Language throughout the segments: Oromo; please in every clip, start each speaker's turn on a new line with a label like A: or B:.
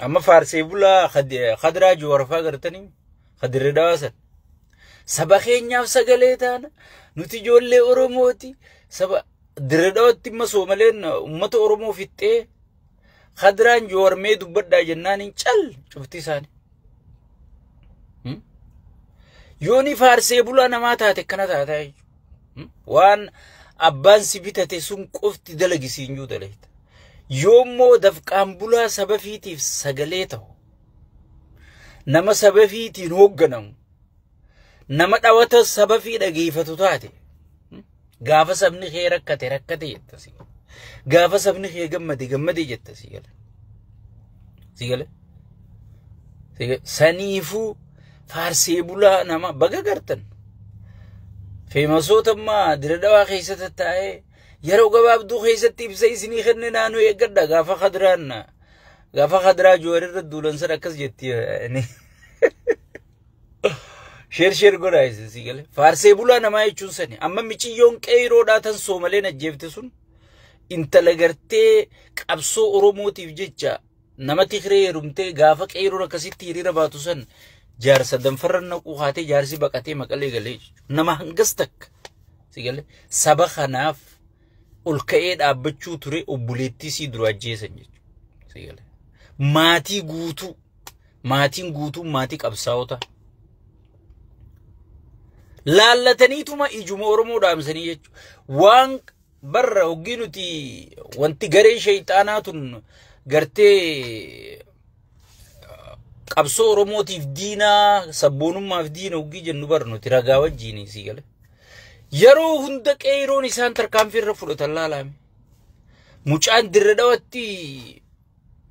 A: Amma faarsee bulaa Khadiraa Jawaar gartanii Khadirri Dawaasan. Saba keenyaaf sagalee taana, nuti ijoollee Oromooti. Saba Dirre Dawaatti imma Soomaleen uummata Oromoo fixxee, Khadiraan Jawaar mee dubbadhaa jennaan hin cal cufti isaanii. Yooni faarsee bulaa namaa taate akkana taataa jechuudha. Waan abbaan si bitate sun qofti dalagisiin juu dalagita. Yoommoo dafqaan bulaa saba fiitiif sagalee ta'u, nama saba fiitiin hoogganamu, nama dhawata saba fii dhageeffatu taate, gaafa sabni kee rakkate rakkate jetta si. Gaafa sabni kee gammade gammade jetta si gale. Si gale. Saniifuu faarsee bulaa nama baga gartan. Feemasoota ammaa Dirre Dawaa keessa tattaa'ee yeroo gabaabduu keessatti ibsa isinii kenne naannoo eeggadha. Gaafa Khadiraan, gaafa Khadiraa Jawaar irra duulan sana akkas jetti. Share share godhaa isin si gale. Faarsee bulaa namaa jechuun sani. Amma miciyyoon qeeroodhaa tan Soomaleen ajjeefte sun intala gartee qabsoo Oromootiif jecha nama Tigree heerumtee, gaafa qeeroon akkasitti hiriira baatu san jaarsa danfarra naquu haatee jaarsi baqatee Maqalee galee jechuudha. Nama hangas takka si gale saba kanaaf ol ka'ee dhaabbachuu ture obboleettii sii dura ajjeesan jechuudha. Si gale. Maatii guutuu, maatiin guutuu maatii qabsaa'ota. Laallataniituma ijuma Oromoo dhaamsanii jechuudha. Waan barra hoggii nuti wanti garee shayxaanaa tun gartee qabsoo Oromootiif diinaa, sabboonummaaf diina hoggii jennu bar nuti ragaa wajjiin si gale. Yeroo hunda qeeroon isaan tarkaanfii irra fudhatan laalame. Mucaan Dirre Dhawatti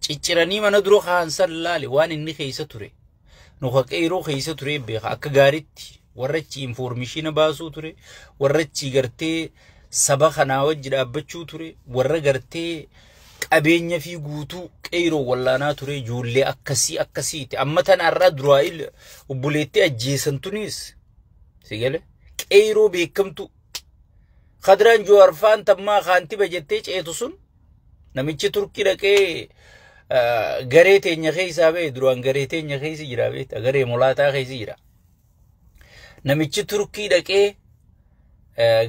A: cicciranii mana dura kaan san laale waan inni keessa ture. Nu ka qeeroo keessa ture beeka akka gaariitti, warra achi information baasuu ture, warra achi gartee saba kanaa wajji dhaabbachuu ture, warra gartee qabeenya fi guutuu qeeroo wallaanaa ture, ijoollee akkasii akkasiiti. Amma tanarraa duraa obboleettii ajjeesan tunis si gale qeeroo beekamtu. Khadiraan Jawaar faan tammaa kaantiba jettee ceetu sun namichi Turkii dhaqee garee teenya keessaa ba'e, duraan garee teenya keessa jira beekta, garee mulaataa keessa jira. Namichi Turkii dhaqee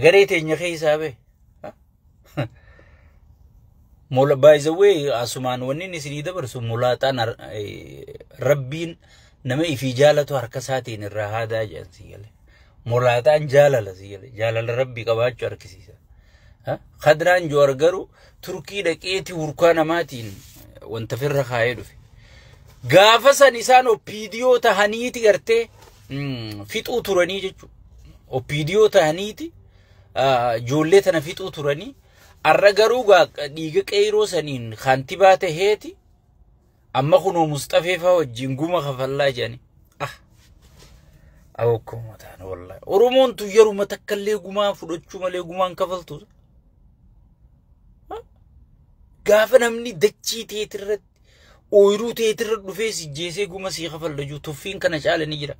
A: garee teenya keessaa ba'e. By the way, asumaan wanni inni isinii dabarsu, mulaaxaan rabbiin nama ifii jaalatu harka isaatiin irraa haadaa jedhan si gale. Mulaaxaan jaalala si gale. Jaalala rabbii qabaachuu harkisiisa. Khadiraan Jawaar garuu Turkii dhaqeeti hurkaa namaatiin wanta firra kaayee dhufe. Gaafa san isaan OPDO tahaniiti gartee fixuu turanii jechuudha. OPDO tahaniiti ijoollee tana fixuu turanii. Arra garuu dhiiga qeeroo saniin kaantibaa taheeti amma kunoo Musxafee fa'aa wajjin guma kafallaa jedhani. Ah! Awwakkuma taana wallahi. Oromoon tun yeruma takka illee gumaa fudhachuu malee gumaan kafaltu. Gaafa namni dachii teetirratti, ooyiruu teetirra dhufee si jeesee guma sii kafalla jiru, tuffiin kana caala ni jira.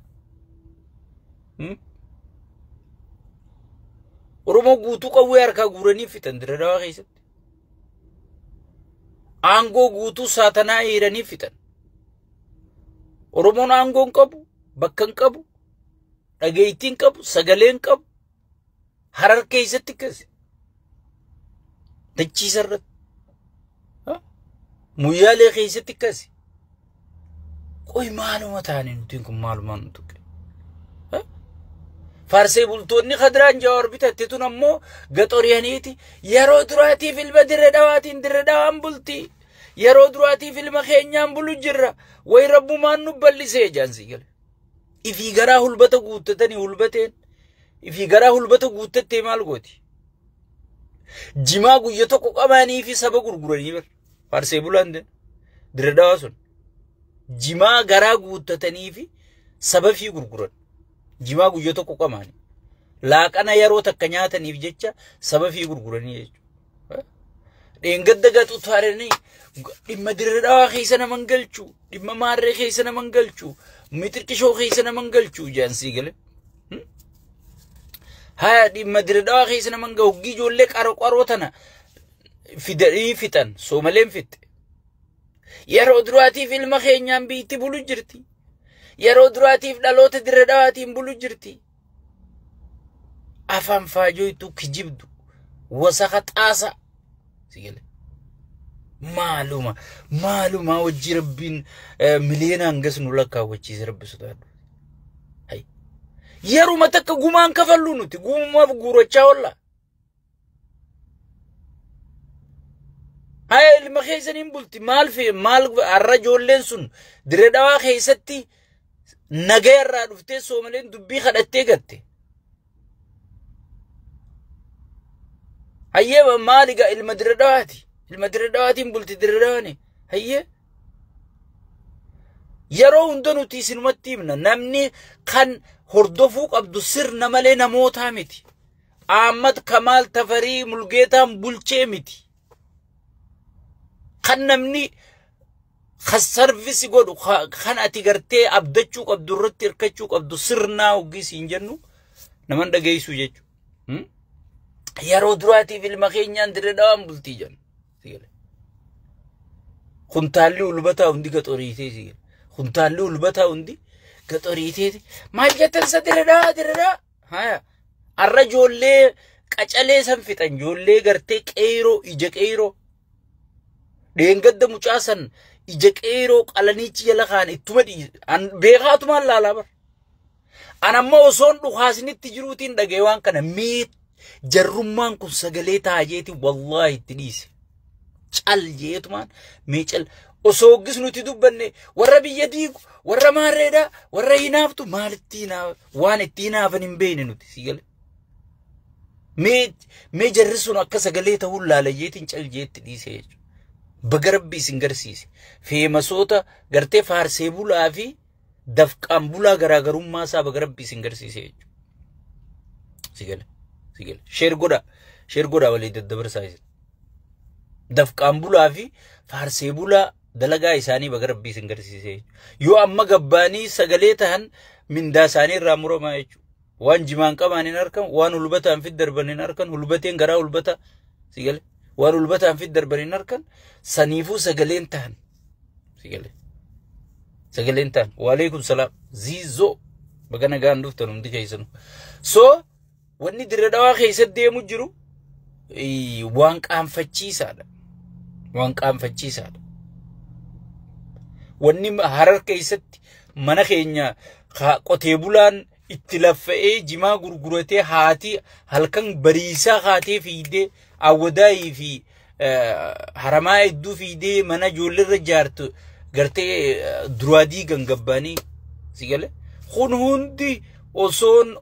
A: Oromoo guutuu qawwee harkaa guuranii fixan Dirre Dawaa keessatti. Aangoo guutuu saatanaa heeranii fixan. Oromoon aangoo hin qabu, bakka hin qabu, dhageettii hin qabu, sagalee hin qabu. Harar keessatti akkasi. Dachiisa irratti. Muyyaalee keessatti akkasi. Qoy, maaluma taane nuti kun? Maalumaan nu tuqe? Faarsee bultoonni Kadiraan Jawaar bitatte tun ammoo gaxoriyaniiti yeroo duraatiif ilma Dirre Dhawaatiin Dirre Dhawaan bulti. Yeroo duraatiif ilma keenyaan bulu jirra. Way rabbumaan nu bal'isee jaansii gale. Ifii garaa hulbata guuttatanii, hulbateen ifii garaa hulbata guuttattee maal gooti? Jimaa guyya tokko qabaanii fi saba gurguranii bar. Faarsee bulaan Dirre Dhawaa sun. Jimaa garaa guuttatanii fi saba fi gurguran. Jimaa guyya tokko qamaanii. Laaqana yeroo takka nyaataniif jecha saba fi gurguranii jechuudha. Dheengadda gaxu taaranii dhimma Dirre Dhawaa keessa naman galchu, dhimma maarree keessa naman galchu, mixirqishoo keessa naman galchu jaansii gale. Haya, dhimma Dirre Dhawaa keessa naman gahu, hoggii ijoollee qaro qaroo tana fidanii fixan Soomaleen fixxe. Yeroo duraatiif ilma keenyaan biitti bulu jirti. Yeroo duraatiif dhaloota Dirree Dhawaatiin bulu jirti. Afaan faajoytu kijibdu. Wasaka xaasa. Sigale. Maaluma maaluma wajji rabbiin miliyoona hangas nu lakkaawwachiise rabbi sodaadhu. Yeruma takka gumaan kafallu nuti gumaaf guurachaa oolla. Haya ilma keessaniin bulti maal fi maal har'a ijoolleen sun Dirree Dhawaa keessatti nagaya irraa dhuftee Soomaleen dubbii kadhattee gatte. Hayyee maali gaa ilma Dirree Dhawaati? Ilma Dirree Dhawaatiin bulti Dirree Dhawaani. Hayyee. Yeroo hunda nuti isinumatti himna namni kan hordofuu qabdu sirna malee namootaa miti. Ahmad Kamaal Tafarii Mulgeetaan bulchee miti. Kan namni sarvisi godhu kan ati gartee abdachuu qabdu irratti hirkachuu qabdu sirnaa hoggii siin jennu naman dhageessuu jechuudha. Yeroo duraatiif ilma keenyaan Dirree Dhawaan bultii jennu. Kuntaalli ulbataa hundi gaxoriitee sigale. Kuntaalli ulbataa hundi gaxoriitee maal jettan isa Dirree Dhawaa Dirree Dhawaa. Haya har'a ijoollee qacalee san fixan ijoollee gartee qeeroo ija qeeroo. Dheengadda mucaa san ija qeeroo qalaniichi jala kaan ittuma dhiise beekaatumaan laalaa bar. An amma osoon dhukaasnitti jiruutiin dhagee waan kana mee jarrummaan kun sagalee taajeeti wallaahi itti dhiise. Cal jeetumaan mee cal osoo hoggis nuti dubbanne warra biyya diigu warra maarreedhaa warra hinaaftu maalitti hinaafa waan itti hinaafan hin beekne nuti si gale. Mee jarri sun akka sagalee ta'uun laalayyeetiin cal jeetti dhiise jechuudha. Baga rabbi isin garsiise. Feemasoota gartee faarsee bulaa fi dafqaan bulaa garaagarummaa isaa baga rabbi isin garsiise jechuudha. Si gale. Si gale. Sheer godhaa. Sheer godhaa walii daddabarsaa isin. Dafqaan bulaa fi faarsee bulaa dalagaa isaanii baga rabbi isin garsiise jechuudha. Yoo amma gabbaanii sagalee ta'an mindaa isaanii irraa muramaa jechuudha. Waan jimaan qaban hin argan, waan hulbataan fid darban hin argan, hulbateen garaa hulbata si gale. Waan hulbataan fid darban hin argan, saniifuu sagaleen ta'an. Si gale. Sagaleen ta'an. Waalaikum salaam. Ziizoo. Baga nagaan dhuftan hundi keessanuu. So wanni Dirree Dhawaa keessatti deemu jiru waan qaanfachiisaadha. Waan qaanfachiisaadha. Wanni Harar keessatti mana keenya qotee bulaan itti laffa'ee jimaa gurguratee haati halkan bariisaa haatee fiidee awwadaayii fi haramaa hedduu fiidee mana ijoolleerra jaartu gartee duraadii gangabbaanii si gale. Kun hundi osoon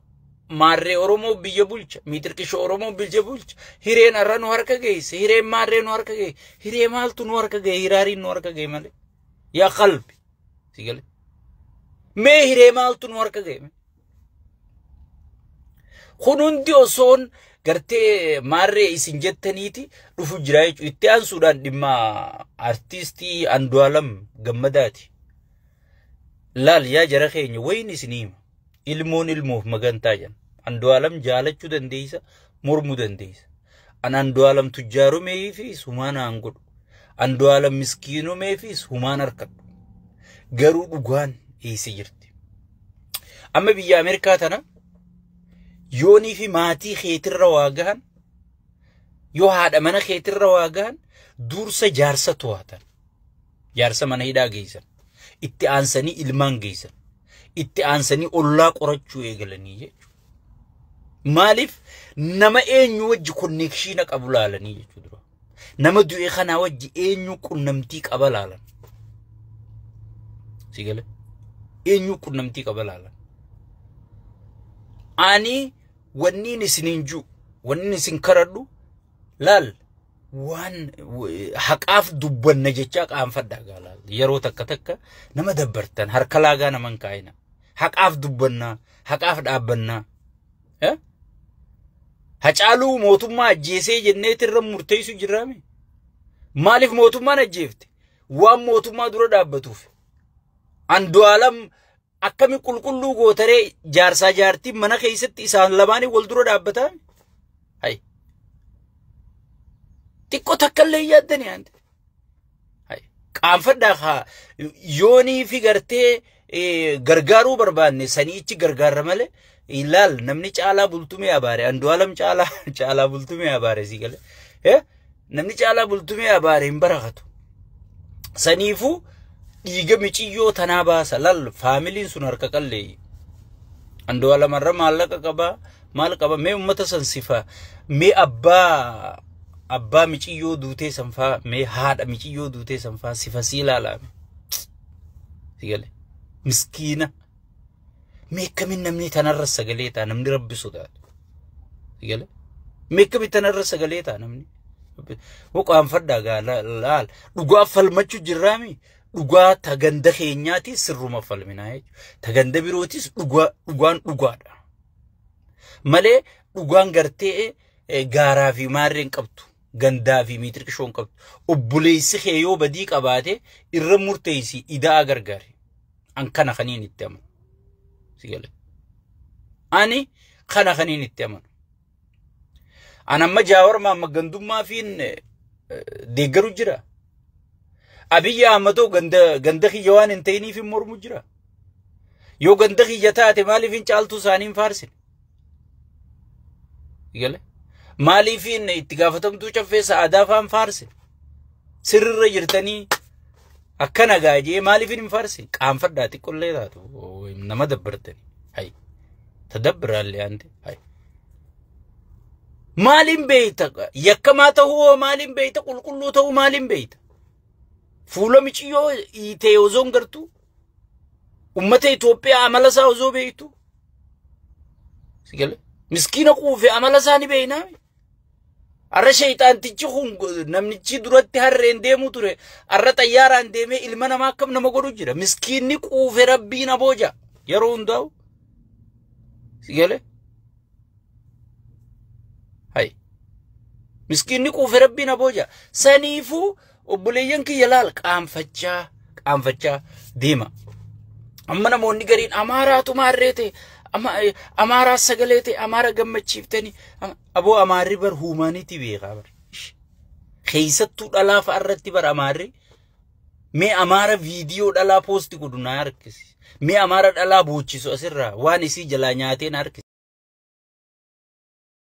A: maarree Oromoo biyya bulcha, miitirqisha Oromoo biyya bulcha, hireen har'a nu harka geesse, hireen maarree nu harka geesse, hiree maaltu nu harka geesse, hiraariin nu harka geesse malee. Yaa qalbi si gale. Mee hiree maaltu nu harka geesse? Kun hundi osoon gartee maarree isin jettaniiti dhufu jira jechuudha. Itti aansuudhaan dhimma artiistii Andu'aalam Gammadaati. Laal yaa jara keenya wayin isin hima. Ilmoon ilmoof magantaa jedhan. Andu'aalam jaalachuu dandeessa, mormuu dandeessa. An Andu'aalam tujjaarumee fi humaan aan godhu. Andu'aalam miskiinumee fi humaan harkadhu. Garuu dhugaan eessa jirti? Amma biyya Ameerikaa tana yoonii fi maatii keetirra waa gahan, yoo haadha mana keetirra waa gahan, dursa jaarsa to'atan. Jaarsa mana hidhaa geessan. Itti aansanii ilmaan geessan. Itti aansanii ollaa qorachuu eegalanii jechuudha. Maaliif nama eenyu wajji konneekshiina qabu laalanii jechuudha. Nama du'e kanaa wajji eenyu qunnamtii qaba laalan. Si gale? Eenyu qunnamtii qaba laalan. Ani wanniin isiniin jiru, wanniin isin karadhu laal waan haqaaf dubbanna jechaa qaanfadhaa gaa laal. Yeroo takka takka nama dabbartan harka laagaa naman kaa'ina. Haqaaf dubbannaa, haqaaf dhaabbannaa. Hacaaluu mootummaa ajjeesee jenneet irra murteessu jirraame. Maaliif mootummaan ajjeefte? Waan mootummaa dura dhaabbatuuf. Andu'aalam akkami qulqulluu gootaree jaarsaa jaartiin mana keessatti isaan lamaanii wal dura dhaabbataa? Hay. Xiqqoo takka illee yaaddanii aante. Hay. Qaanfadhaa haa yoonii fi gartee gargaaruu barbaanne saniichi gargaarra malee ilaal namni Caalaa Bultumee abaare Andu'aalam Caalaa Bultumee abaare sii galee namni Caalaa Bultumee abaare hin barakatu. Saniifuu dhiiga miciyyoo tanaa baasa lal faamiliin sun harka qalleeyyi. Andu'aalamarra maallaqa qabaa maal qaba mee uummata san sifa mee abbaa miciyyoo duutee sanfaa mee haadha miciyyoo duutee sanfaa sifa sii ilaalaame. Sigale miskiina mee akkamiin namni tanarra sagalee ta'a namni rabbi sodaatu. Sigale mee akkamiin tanarra sagalee ta'a namni. Qaanfadhaa gaa laal dhugaa falmachuu jirraami dhugaa ta ganda keenyaati sirruma falminaa jechuudha. Ta ganda birootis dhugaan dhugaadha. Malee dhugaan gartee gaaraa fi maarreen qabdu. Gandaa fi miitirqishoon qabdu. Obboleessi kee yoo badii qabaate irra murteessi idaa gargaari. An kana kaniin itti amanu. Sigale. Ani kana kaniin itti amanu. An amma Jaawar Mahammad gandummaa fiin deeggaru jira. Abiyyi Ahmadoo ganda kiyya waan hin ta'iniif hin mormu jira. Yoo ganda kiyya taate maaliif hin caaltuu isaanii hin faarsine? Sigale. Maaliif itti gaafatamtuu caffee sa'aadaa faan faarse? Sirrirra jirtanii akkana gaajee maaliif hin faarse? Qaanfadhaa xiqqollee taatu nama dabbartanii. Hay. Tadabbiraallee ante. Hay. Maaliin beeyta? Yakkamaa ta'uu maaliin beeyta? Qulqulluu ta'uu maaliin beeyta? Fuula miciyyoo hiitee osoo hin gartuu? Uummata Itoophiyaa amala isaa osoo beeytu? Sigale. Miskiina quufe amala isaa ni beeynaa? Arra shayxaantichi kun namnichi duratti harreen deemu ture. Arra xayyaaraan deemee ilma namaa akkam nama godhu jira. Miskiinni quufe rabbiin abooja. Yeroo hundaa'u. Sigale. Hay. Miskiinni quufe rabbiin abooja. Saniifuu obboleeyyan kiyya laal qaanfachaa deema. Amma namoonni gariin Amaaraatu maarree ta'e. Amaaraa sagalee ta'e Amaara gammachiiftanii aboo Amaarri bar huumaaniitii beekaa bar. Keessattuu dhalaa fa'a irratti bar Amaarri mee Amaara viidiyoo dhalaa poosti godhu na harkisi. Mee Amaara dhalaa boochisu asirraa waan isii jalaa nyaatee na harkisi.